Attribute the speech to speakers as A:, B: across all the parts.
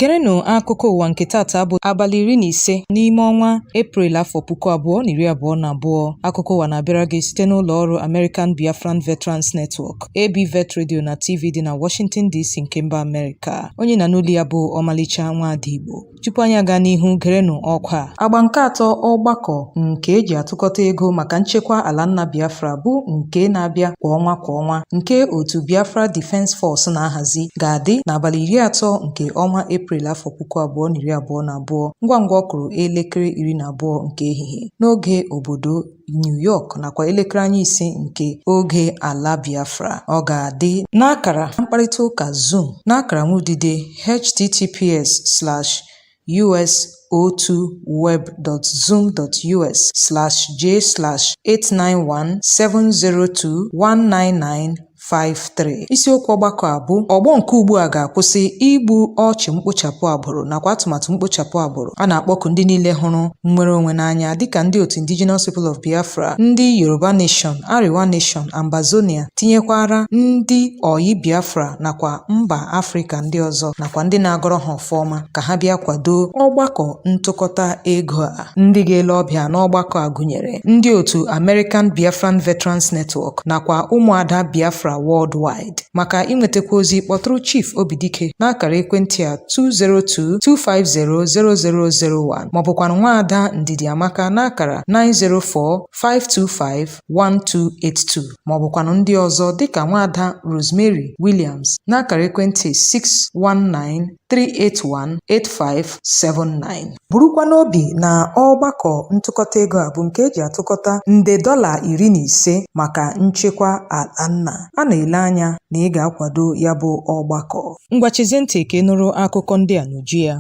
A: Gerenụ akụkọ ụwa nke tata bụ abalị 15 n'ime ọnwa Eprel afọ 2022. Akụkọ ụwa na-abịara gị site n'ụlọ ọrụ American Biafran Veterans Network, ABVET Radio na TV dị na Washington DC nke mba Amerịka. Onye na n'olu ya bụ Ọmalịcha Nwaada Igbo. Tupu anyị aga n'ihu, gerenụ ọkwa a. Agba nke atọ ọgbakọ nke eji atụkọta ego maka nchekwa ala nna Biafra bụ nke na-abịa kwa ọnwa kwa ọnwa nke otu Biafra Defense Force na-ahazi ga-adị n'abalị 30 nke ọnwa Eprel afọ 2022 ngwa ngwa ọ kụrụ elekere 12 nke ehihie n'oge obodo New York nakwa elekere anya 5 nke oge ala Biafra. Ọ ga-adị n'akara mkparịta ụka Zoom n'akara nwudide https://us02web.zoom.us/j/89170219953. Isiokwu ọgbakọ a bụ ọgbọ nke ugbu a ga-akwụsị igbu ọchụ mkpochapụ agbụrụ nakwa atụmatụ mkpochapụ agbụrụ. A na-akpọku ndị niile hụrụ nnwere onwe n'anya dịka ndị otu Indigenous People of Biafra, ndị Yoruba Nation, Arewa Nation, Ambazonia, tinyekwara ndị oyi Biafra nakwa mba Afrịka ndị ọzọ nakwa ndị na-agọrọ ha ọfọma ka ha bịa kwado ọgbakọ ntụkọta ego a. Ndị ga-ele ọbịa n'ọgbakọ a gụnyere ndị otu American Biafran Veterans Network nakwa ụmụada Biafra Worldwide. Maka inwetakwa ozi, kpọtụrụ Chief Obidike n'akara ekwentị a 202-250-0001 maọbụkwanụ nwaada Ndidi Amaka n'akara 904-525-1282 maọbụkwanụ ndị ọzọ dịka nwaada Rosemary Williams n'akara ekwentị 619-381-8579. Burukwa n'obi na ọgbakọ ntụkọta ego a bụ nke eji atụkọta nde $15 maka nchekwa ala nna. A na-ele anya na ị ga-akwado ya bụ ọgbakọ. Ngwa, chezie ntị ka ị nụrụ akụkọ ndị a n'uju ya.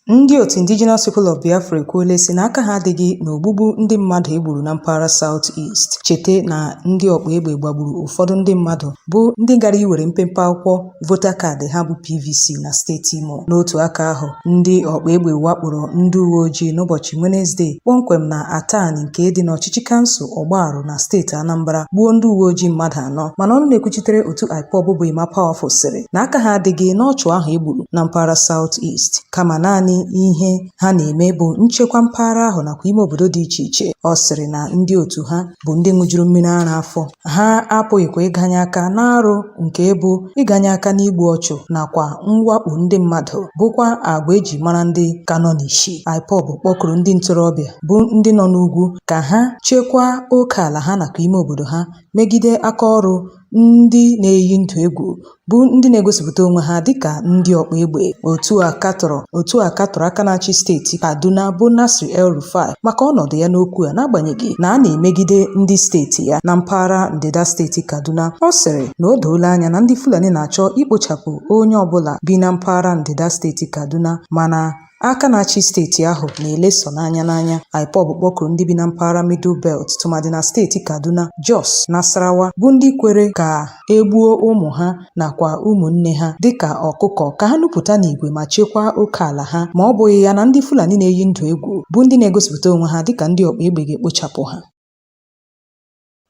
A: Ndị otu Indigenous People of Biafra ekwuola sị na aka ha adịghị n'ogbugbu ndị mmadụ e gburu na mpaghara South East. Cheta na ndị ọkpa egbe gbagburu ụfọdụ ndị mmadụ bụ ndị gara iwere mpempe akwụkwọ voter card ha bụ PVC na steeti Imo. N'otu aka ahụ, ndị ọkpa egbe wakporo ndị uwe ojii n'ụbọchị Wenezdee kpọmkwem na Atani nke dị n'ọchịchị kansụl Ọgbarụ na steeti Anambra, gbuo ndị uwe ojii mmadụ anọ. Mana ọnụ na-ekwuchitere otu IPOB bụ Emma Powerful sịrị na aka ha adịghị n'ọchụ ahụ e gburu na mpaghara South East, kama naanị ihe ha na-eme bụ nchekwa mpaghara ahụ nakwa ime obodo dị iche iche. Ọ sịrị na ndị otu ha bụ ndị ṅụjuru mmiri ara afọ, ha apụghịkwa ịganye aka n'arụ nke bụ ịganye aka n'igbu ọchụ nakwa mwakpo ndị mmadụ, bụkwa agwa eji mara ndị ka nọ n'isi. IPOB kpọkuru ndị ntorobịa bụ ndị nọ n'ugwu ka ha chekwaa oke ala ha nakwa ime obodo ha megide aka ọrụ ndị na-eyi ndụ egwu bụ ndị na-egosipụta onwe ha dịka ndị ọkpa egbe. Otu a katọrọ aka na-achị steeti Kaduna bụ Nasir El-Rufai maka ọnọdụ ya n'okwu a, n'agbanyeghị na a na-emegide ndị steeti ya na mpaghara ndịda steeti Kaduna. Ọ sịrị na o doola anya na ndị Fulani na-achọ ikpochapụ onye ọbụla bi na mpaghara ndịda steeti Kaduna, mana aka na-achị steeti ahụ na-eleso n'anya n'anya. IPOB kpọkuru ndị bi na mpaghara Middle Belt, tụmadị na steeti Kaduna, Jos, Nasarawa, bụ ndị kwere ka e gbuo ụmụ ha nakwa ụmụnne ha dịka ọkụkọ, ka ha nupụta n'ìgwè ma chekwaa oke ala ha, ma ọ bụghị ya na ndị Fulani na-eyi ndụ egwu bụ ndị na-egosipụta onwe ha dịka ndị ọkpa egbe ga-ekpochapụ ha.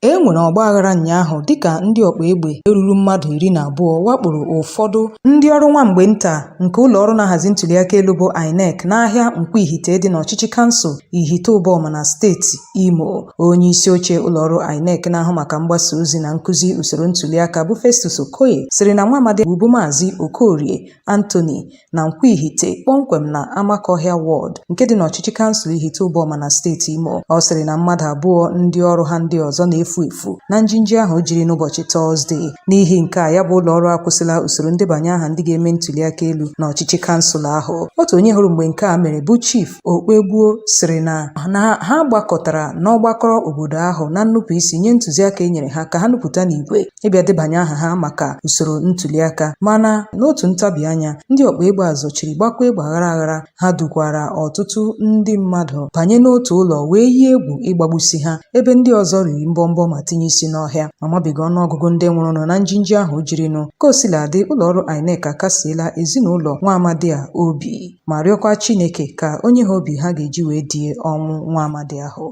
A: E nwere ọgbaghara ụnyaahụ dịka ndị ọkpa egbe ruru mmadụ 12 wakporo ụfọdụ ndị ọrụ nwa mgbe nta nke ụlọ ọrụ na-ahazi ntụliaka elu bụ INEC n'ahịa Nkwọ Ihite dị n'ọchịchị kansụl Ihite Ụbọma na steeti Imo. Onye isi oche ụlọọrụ INEC na-ahụ maka mgbasa ozi na nkụzi usoro ntụliaka bụ Festus Okoye sịrị na nwa amadi bụ Maazị Okorie Anthony na Nkwọ Ihite, kpọmkwem na Amakọhịa Ward nke dị n'ọchịchị kansụl Ihite Ụbọma na steeti Imo. Ọ sịrị na mmadụ abụọ ndị ọrụ ha ndị ọzọ na-efu efu na njinji ahụ jiri n'ụbọchị Tọzdee. N'ihi nke a, ya bụ ụlọọrụ akwụsịla usoro ndebanye aha ndị ga-eme ntụliaka elu n'ọchịchị kansụl ahụ. Otu onye hụrụ mgbe nke a mere bụ Chief Okpegbuo sịrị na ha gbakọtara n'ọgbakọrọ obodo ahụ na nnupụ isi nye ntụziaka e nyere ha ka ha nupụta n'igwe ịbịa debanye aha ha maka usoro ntụliaka, mana n'otu ntabi anya, ndị ọkpa egbe a zọchiri gbakwa egbe aghara aghara. Ha dukwara ọtụtụ ndị mmadụ banye n'otu ụlọ wee yie egwu ịgbagbusi ha, ebe ndị ọzọ riri mbọmbọ ma tinye isi n'ọhịa. Amabeghị ọnụọgụgụ ndị nwụrụnụ na njinji ahụ jirinụ. Ka o siladị, ụlọọrụ INEC akasiela ezinụlọ nwa amadi a obi ma rịọkwa Chineke ka onye ha obi ha ga-eji wee die ọnwụ nwa amadi ahụ.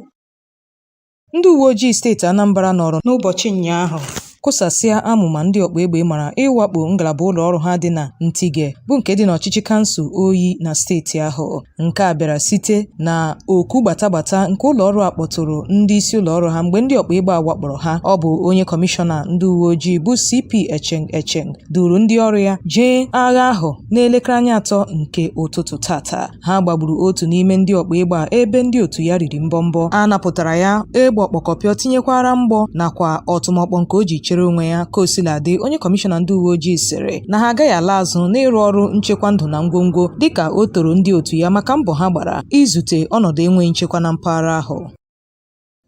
A: Ndị uwe ojii steeti Anambra nọrọ n'ụbọchị ụnyaahụ kụsasịa amụma ndị ọkpa egbe mara ịwakpo ngalaba ụlọọrụ ha dị na Ntige bụ nke dị n'ọchịchị kansụl Oyi na steeti ahụ. Nke a bịara site na oku gbatagbata nke ụlọọrụ a kpọtụrụ ndị isi ụlọọrụ ha mgbe ndị ọkpa egbe a wakporo ha. Ọ bụ onye kọmishọna ndị uwe ojii bụ CP Echeng Echeng duru ndị ọrụ ya jee agha ahụ n'elekere anya atọ nke ụtụtụ tata. Ha gbagburu otu n'ime ndị ọkpa egbe a ebe ndị otu ya riri mbọmbọ. A napụtara ya egbe ọkpọkọpịọ tinyekwara mgbọ nakwa ọtụmọkpọ nke o ji chere onwe ya. Ka o sila dị, onye kọmishọna ndị uwe ojii sịrị na ha agaghị ala azụ n'ịrụ ọrụ nchekwa ndụ na ngwongwo dịka o toro ndị otu ya maka mbọ ha gbara izute ọnọdụ enweghị nchekwa na mpaghara ahụ.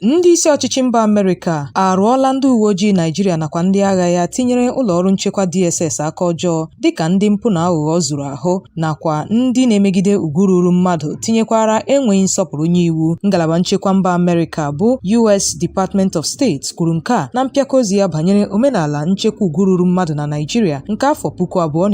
A: Ndị isi ọchịchị mba Amerịka arụọla ndị uwe ojii Naịjirịa nakwa ndị agha ya tinyere ụlọọrụ nchekwa DSS aka ọjọọ dịka ndị mpụ na aghụghọ zuru ahụ nakwa ndị na-emegide ugwu ruru mmadụ tinyekwara enweghị nsọpụrụ nye iwu. Ngalaba nchekwa mba Amerịka bụ US Department of State kwuru nke a na mpịakọ ozi ya banyere omenala nchekwa ugwu ruru mmadụ na Naịjirịa nke afọ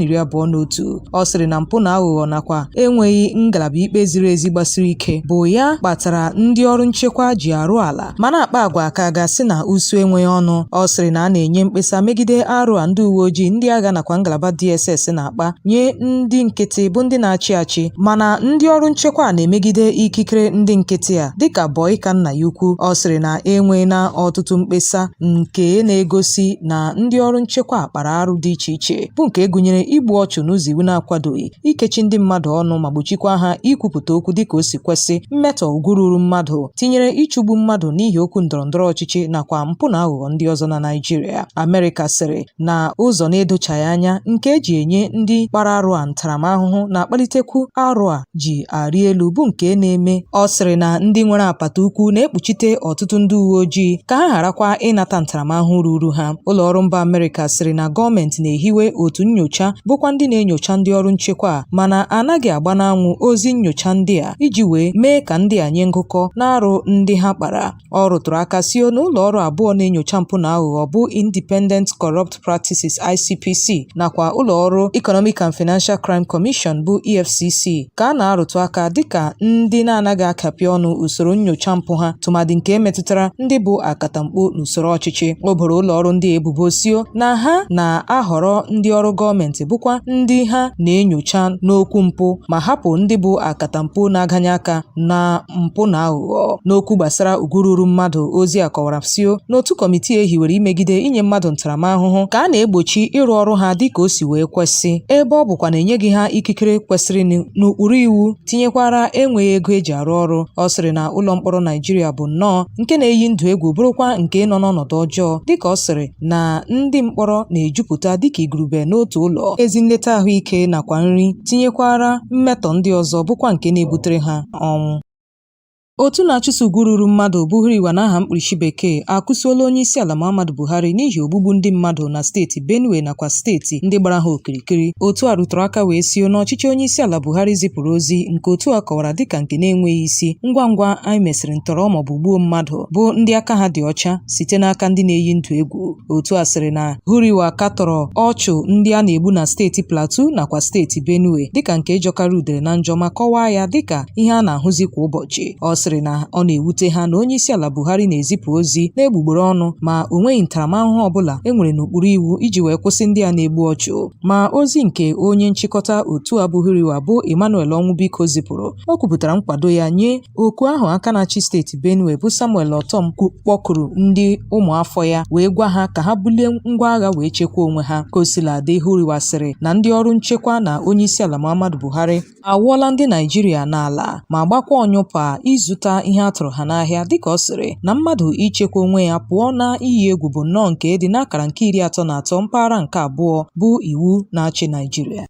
A: 2021. Ọ sịrị na mpụ na aghụghọ nakwa enweghị ngalaba ikpe ziri ezi gbasiri ike bụ ya kpatara ndị ọrụ nchekwa ji arụ ala ma na-akpa agwa ka a ga-asị na usu enweghị ọnụ. Ọ sịrị na a na-enye mkpesa megide arụ a ndị uwe ojii, ndị agha nakwa ngalaba DSS na-akpa nye ndị nkịtị bụ ndị na-achị achị, mana ndị ọrụ nchekwa a na-emegide ikikere ndị nkịtị a dịka bọị ka nna ya ukwu. Ọ sịrị na enweela ọtụtụ mkpesa nke na-egosi na ndị ọrụ nchekwa kpara arụ dị iche iche bụ nke gụnyere igbu ọchụ n'ụzọ iwu na-akwadoghị, ikechi ndị mmadụ ọnụ ma gbochikwa ha ikwupụta okwu dịka o si kwesị, mmetọ ugwu ruru mmadụ, tinyere ịchụgbu mmadụ n'ihi okwu ndọrọ ndọrọ ọchịchị nakwa mpụ na aghụghọ ndị ọzọ na Naịjirịa. Amerịka sịrị na ụzọ na-edochaghị anya nke e ji enye ndị kpara arụ a ntaramahụhụ na-akpalitekwu arụ a ji arị elu bụ nke na-eme. Ọ sịrị na ndị nwere apata ukwu na-ekpuchite ọtụtụ ndị uwe ojii ka ha gharakwa ịnata ntaramahụhụ ruru ha. Ụlọ ọrụ mba Amerịka sịrị na gọọmenti na-ehiwe otu nnyocha bụkwa ndị na-enyocha ndị ọrụ nchekwa a, mana anaghị agba n'anwụ ozi nnyocha ndị a iji wee mee ka ndị a nye ngụkọ n'arụ ndị ha kpara. Ọ rụtụrụ aka sị na ụlọ ọrụ abụọ na-enyocha mpụ na aghụghọ bụ Independent Corrupt Practices ICPC nakwa ụlọ ọrụ Economic and Financial Crime Commission bụ EFCC ka a na-arụtụ aka dịka ndị na-anaghị akapị ọnụ usoro nnyocha mpụ ha tụmadị nke metụtara ndị bụ akatamkpo n'usoro ọchịchị. O boro ụlọ ọrụ ndị a ebubo sị na ha na-ahọrọ ndị ọrụ gọọmenti bụkwa ndị ha na-enyocha n'okwu mpụ ma hapụ ndị bụ akatamkpo na-aganye aka na mpụ na aghụghọ. N'okwu gbasara ugwu ruru mmadụ, ozi a kọwara sị na otu kọmitii e hiwere imegide inye mmadụ ntaramahụhụ ka a na-egbochi ịrụ ọrụ ha dịka o si wee kwesị, ebe ọ bụkwa na enyeghị ha ikikere kwesịrị n'ụkpụrụ iwu tinyekwara enweghị ego eji arụ ọrụ. Ọ sịrị na ụlọ mkpọrọ Naịjirịa bụ nnọọ nke na-eyi ndụ egwu bụrụkwa nke nọ n'ọnọdụ ọjọọ dịka ọ sịrị na ndị mkpọrọ na-ejupụta dịka igurube n'otu ụlọ, ezi nleta ahụike nakwa nri tinyekwara mmetọ ndị ọzọ bụkwa nke na-ebutere ha ọnwụ. Otu na-achụso ugwu ruru mmadụ bụ HURIWA n'aha mkpirisi bekee akụsuola onyeisiala Muhammadu Buhari n'ihi ogbugbu ndị mmadụ na steeti Benue nakwa steeti ndị gbara ha okirikiri. Otu a rụtụrụ aka wee sị na ọchịchị onyeisiala Buhari zipụrụ ozi nke otu a kọwara dịka nke na-enweghị isi ngwa ngwa e mesịrị ntọrọ maọbụ gbuo mmadụ bụ ndị aka ha dị ọcha site n'aka ndị na-eyi ndụ egwu. Otu a sịrị na HURIWA katọrọ ọchụ ndị a na-egbu na steeti Plateau nakwa steeti Benue dịka nke jọkarị udere na njọ ma kọwaa ya dịka ihe a na-ahụzi kwa ụbọchị. Ọ sịrị na ọ na-ewute ha na onyeisiala Buhari na-ezipụ ozi n'egbugbere ọnụ ma o nweghị ntaramahụhụ ọbụla e nwere n'ụkpụrụ iwu iji wee kwụsị ndị a na-egbu ọchụ. Ma ozi nke onye nchịkọta otu a bụ HURIWA bụ Emmanuel Ọnwụbiko zipụrụ, o kwupụtara nkwado ya nye oku ahụ aka na-achị steeti Benue bụ Samuel Ortom kpọkuru ndị ụmụafọ ya wee gwa ha ka ha bulie ngwa agha wee chekwaa onwe ha. Ka o sila dị, HURIWA sịrị na ndị ọrụ nchekwa na onyeisiala Muhammadu Buhari awụọla ndị Naịjirịa n'ala ma gbakwa ọnyụpa ịzụta ihe a tụrụ ha n'ahịa dịka ọ sịrị na mmadụ ichekwa onwe ya pụọ na iyi egwu bụ nnọọ nke dị n'akara nke 33 mpaghara nke abụọ bụ iwu na-achị Naịjirịa.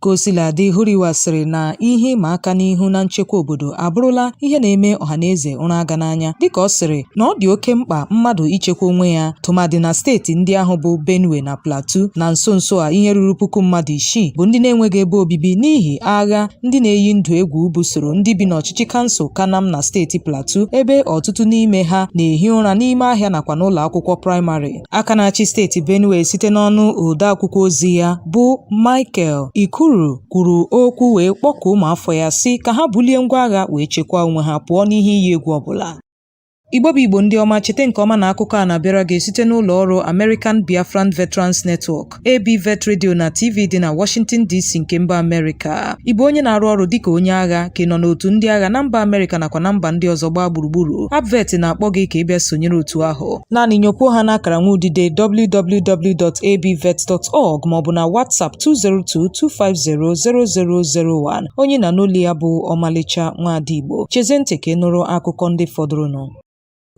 A: Ka o sila dị, HURIWA sịrị na ihe ịma aka n'ihu na nchekwa obodo abụrụla ihe na-eme ọhaneze ụra aga n'anya dịka ọ sịrị na ọ dị oke mkpa mmadụ ichekwa onwe ya tụmadị na steeti ndị ahụ bụ Benue na Plateau. Na nso nso a, ihe ruru puku mmadụ isii bụ ndị na-enweghị ebe obibi n'ihi agha ndị na-eyi ndụ egwu busoro ndị bi n'ọchịchị kansụl Kanam na steeti Plateau, ebe ọtụtụ n'ime ha na-ehi ụra n'ime ahịa nakwa n'ụlọ akwụkwọ praịmarị. Aka na-achị steeti Benue site n'ọnụ odeakwụkwọ ozi ya bụ Michael Ikuru kwuru okwu wee kpọkuo ụmụafọ ya sị ka ha bulie ngwa agha wee chekwaa onwe ha pụọ n'ihe iyi egwu ọbụla. Igbo bụ Igbo ndị ọma, cheta nke ọma na akụkọ a na-abịara gị site n'ụlọ ọrụ American Biafran Veterans Network, ABVET Radio na TV dị na Washington DC nke mba Amerịka. Ị bụ onye na-arụ ọrụ dịka onye agha ka ị nọ n'otu ndị agha na mba Amerịka nakwa na mba ndị ọzọ gbaa gburugburu, ABVET na-akpọ gị ka ị bịa sonyere otu ahụ. Naanị nyopuo ha n'akara nwaudide www.abvet.org maọbụ na WhatsApp 202-250-0001. Onye na n'olu ya bụ Ọmalịcha Nwaada Igbo. Chezie ntị ka ị nụrụ akụkọ ndị fọdụrụnụ.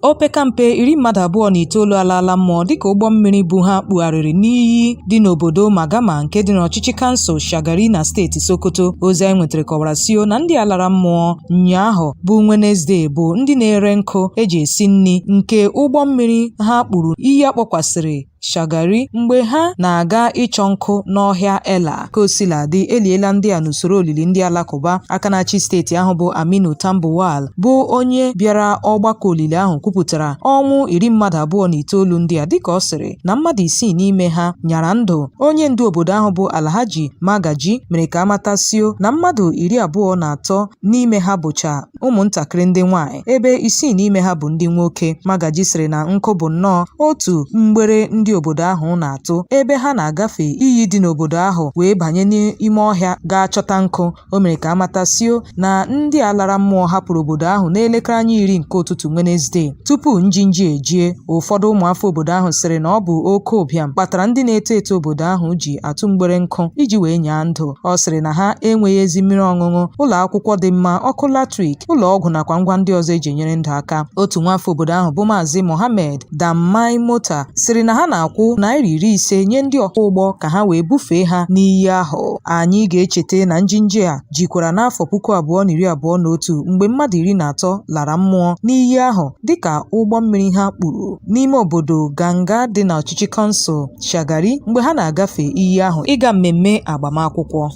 A: Opekampe 29 alaala mmụọ dịka ụgbọ mmiri bu ha kpugharịrị n'iyi dị n'obodo Magama nke dị n'ọchịchị kansụl Shagari na steeti Sokoto. Ozi anyị nwetara kọwara sio na ndị a lara mmụọ ụnyaahụ bụ Wenezdee bụ ndị na-ere nkụ eji esi nri nke ụgbọ mmiri ha kpuru iyi akpọkwasịrị Shagari mgbe ha na-aga ịchọ nkụ n'ọhịa Ela. Ka o sila dị, eliela ndị a n'usoro olili ndị Alakụba. Aka na-achị steeti ahụ bụ Aminu Tambuwal bụ onye bịara ọgbakọ olili ahụ kwupụtara ọnwụ 29 ndị a dịka ọ sịrị na mmadụ isii n'ime ha nyara ndụ. Onye ndu obodo ahụ bụ Alhaji Magaji mere ka amatasio na mmadụ 23 n'ime ha bụcha ụmụntakịrị ndị nwaanyị, ebe isii n'ime ha bụ ndị nwoke. Magaji sịrị na nkụ bụ nnọọ otu mgbere ndị obodo ahụ na-atụ ebe ha na-agafe iyi dị n'obodo ahụ wee banye n'ime ọhịa gaa chọta nkụ. O mere ka amatasio na ndị a lara mmụọ hapụrụ obodo ahụ n'elekere anya 10 nke ụtụtụ Wenezdee tupu njinji ejie. Ụfọdụ ụmụafọ obodo ahụ sịrị na ọ bụ oke ụbịam kpatara ndị na-eto eto obodo ahụ ji atụ mgbere nkụ iji wee nyaa ndụ. Ọ sịrị na ha enweghị ezi mmiri ọṅụṅụ, ụlọ akwụkwọ dị mma, ọkụ latrik, ụlọ ọgwụ nakwa ngwa ndị ọzọ eji enyere ndụ aka. Otu nwaafọ obodo ahụ bụ Maazị Mohammed Dammaimota sịrị na ha na-akwụ naira 50 nye ndị ọkwọ ụgbọ ka ha wee bufee ha n'iyi ahụ. Anyị ga-echeta na njinji a jikwara n'afọ 2021 mgbe mmadụ 13 lara mmụọ n'iyi ahụ dịka ụgbọ mmiri ha kpuru n'ime obodo Ganga dị n'ọchịchị kansụl Shagari mgbe ha na-agafe iyi ahụ ịga mmemme agbamakwụkwọ.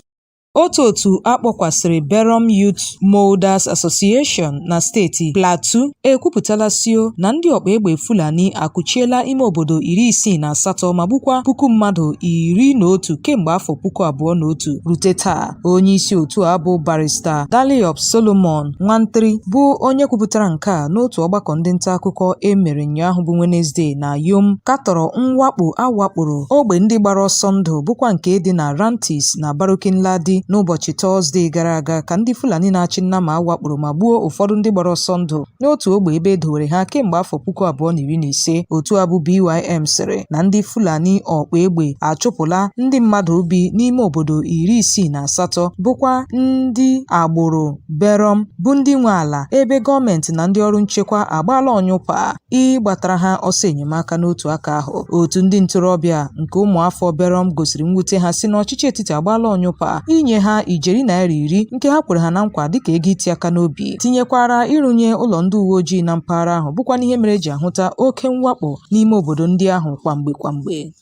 A: Otu otu a kpọkwasịrị Berom Youth Molders Association na steeti Plateau ekwupụtala sio na ndị ọkpa egbe Fulani akụchiela ime obodo 68 ma gbukwa puku mmadụ 11 kemgbe afọ 2001 rute taa. Onye isi otu a bụ Barrister Dalyop Solomon Nwantri bụ onye kwupụtara nke a n'otu ọgbakọ ndị nta akụkọ e mere ụnyaahụ bụ Wenezdee na Yom katọrọ mwakpo a wakporo ogbe ndị gbara ọsọ ndụ bụkwa nke dị na Rantis na Barkin Ladi n'ụbọchị Tọzdee gara aga ka ndị Fulani na-achị nnama wakporo ma gbuo ụfọdụ ndị gbara ọsọ ndụ n'otu ogbe ebe e dowere ha kemgbe afọ 2015. Otu a bụ BYM sịrị na ndị Fulani ọkpa egbe achụpụla ndị mmadụ bi n'ime obodo 68 bụkwa ndị agbụrụ Berom bụ ndị nwe ala ebe gọọmenti na ndị ọrụ nchekwa agbaala ọnyụpa ịgbatara ha ọsọ enyemaka. N'otu aka ahụ, otu ndị ntorobịa nke ụmụafọ Berom gosiri mwute ha sị na ọchịchị etiti agbaala ọnyụpa inye ha ijeri naira 10 nke ha kwere ha na nkwa dịka ego iti aka n'obi, tinyekwara ịrụnye ụlọ ndị uwe ojii na mpaghara ahụ bụkwa n'ihe mere eji ahụta oke mwakpo n'ime obodo ndị ahụ kwamgbe kwamgbe.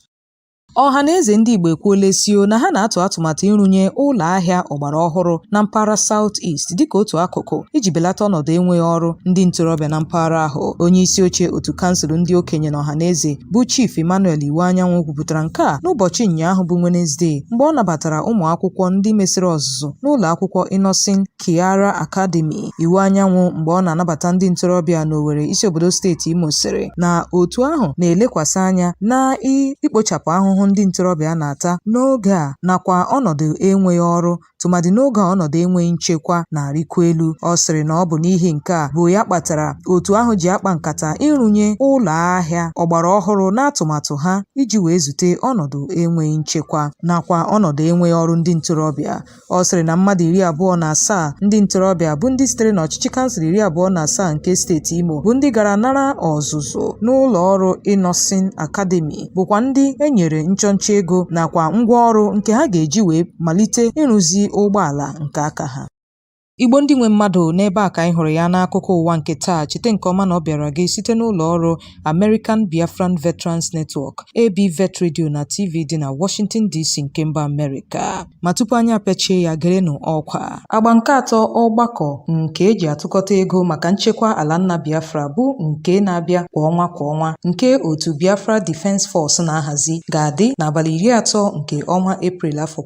A: Ọha na eze ndị Igbo ekwuola sio na ha na-atụ atụmatụ ịrụnye ụlọ ahịa ọgbara ọhụrụ na mpaghara South East dịka otu akụkụ iji belata ọnọdụ enweghị ọrụ ndị ntorobịa na mpaghara ahụ. Onye isi oche otu kansụl ndị okenye na ọha na eze bụ Chief Emmanuel Iwuanyanwu kwupụtara nke a n'ụbọchị ụnyaahụ bụ Wenezdee mgbe ọ nabatara ụmụ akwụkwọ ndị mesịrị ọzụzụ n'ụlọ akwụkwọ Innoson Kiara Academy. Iwuanyanwu mgbe ọ na-anabata ndị ntorobịa n'Owerri, isi obodo steeti Imo, sịrị na otu ahụ na-elekwasị anya na ikpochapụ ahụhụ ndị ntorobịa na-ata n'oge a nakwa ọnọdụ enweghị ọrụ tụmadị n'oge a ọnọdụ enweghị nchekwa na-arịkwu elu. Ọ sịrị na ọ bụ n'ihi nke a bụ ya kpatara otu ahụ ji akpa nkata ịrụnye ụlọ ahịa ọgbara ọhụrụ n'atụmatụ ha iji wee zute ọnọdụ enweghị nchekwa nakwa ọnọdụ enweghị ọrụ ndị ntorobịa. Ọ sịrị na mmadụ 27 ndị ntorobịa bụ ndị sitere n'ọchịchị kansụl 27 nke steeti Imo bụ ndị gara nara ọzụzụ n'ụlọ ọrụ Innoson Academy bụkwa ndị e nyere nchọnchọ ego nakwa ngwaọrụ nke ha ga-eji wee malite ịrụzi ụgbọala nke aka ha. Igbo ndị nwe mmadụ, n'ebe a ka anyị hụrụ ya n'akụkọ ụwa nke taa. Cheta nke ọma na ọ bịara gị site n'ụlọ ọrụ American Biafran Veterans Network, ABVET Radio na TV dị na Washington DC nke mba Amerịka. Ma tupu anyị apịachie ya, gerenụ ọkwa. Agba nke atọ ọgbakọ nke eji atụkọta ego maka nchekwa ala nna Biafra bụ nke na-abịa kwa ọnwa kwa ọnwa nke otu Biafra Defense Force na-ahazi ga-adị n'abalị 30 nke ọnwa Eprel afọ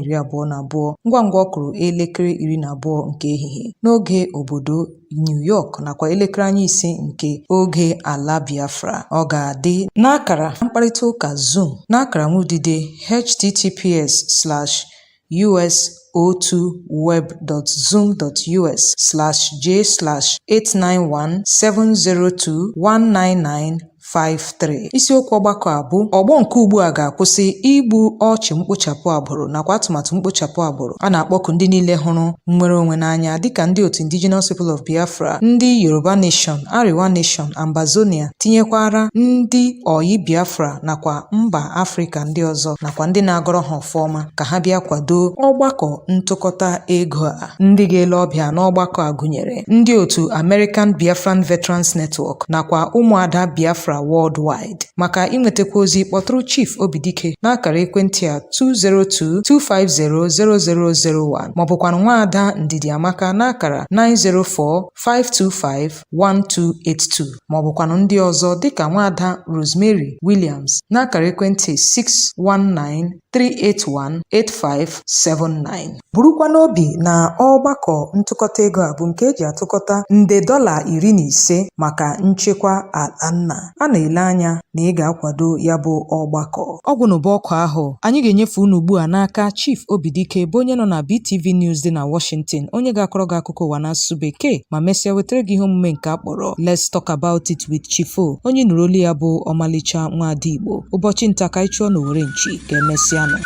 A: 2022 ngwa ngwa ọ kụrụ elekere 12. 2 nke ehihie n'oge obodo New York nakwa elekere anya 5 nke oge ala Biafra. Ọ ga-adị n'akara mkparịta ụka Zoom n'akara nwudide https://us02web.zoom.us/j/89170219953. Isiokwu ọgbakọ a bụ ọgbọ nke ugbu a ga-akwụsị igbu ọchụ mkpochapụ agbụrụ nakwa atụmatụ mkpochapụ agbụrụ. A na-akpọku ndị niile hụrụ nnwere onwe n'anya dịka ndị otu Indigenous People of Biafra, ndị Yoruba Nation, Arewa Nation, Ambazonia, tinyekwara ndị oyi Biafra nakwa mba Afrịka ndị ọzọ nakwa ndị na-agọrọ ha ọfọ ọma ka ha bịa kwado ọgbakọ ntụkọta ego a. Ndị ga-ele ọbịa n'ọgbakọ a gụnyere ndị otu American Biafran Veterans Network nakwa ụmụada Biafra Worldwide. Maka inwetakwa ozi kpọtụrụ Chief Obidike n'akara ekwentị a 202-250-0001 maọbụkwanụ nwaada Ndidi Amaka n'akara 904-525-1282 maọbụkwanụ ndị ọzọ dịka nwaada Rosemary Williams n'akara ekwentị 619-381-8579. Burukwa n'obi na ọgbakọ ntụkọta ego a bụ nke e ji atụkọta nde $15 maka nchekwa ala nna. A na-ele anya na ị ga-akwado ya bụ ọgbakọ. Ọ gwụ n'ụbọ ọkụ ahụ, anyị ga-enyefe unu ugbu a n'aka Chief Obidike bụ onye nọ na BTV News dị na Washington, onye ga-akọrọ gị akụkọ ụwa n'asụsụ Bekee ma mesịa wetara gị ihe omume nke a kpọrọ Let's Talk About It with Chief O, onye nụrụ olu ya bụ ọmalịcha nwaada Igbo. Ụbọchị nta ka anyị chụọ n'owere nchi, ka emesịanụ.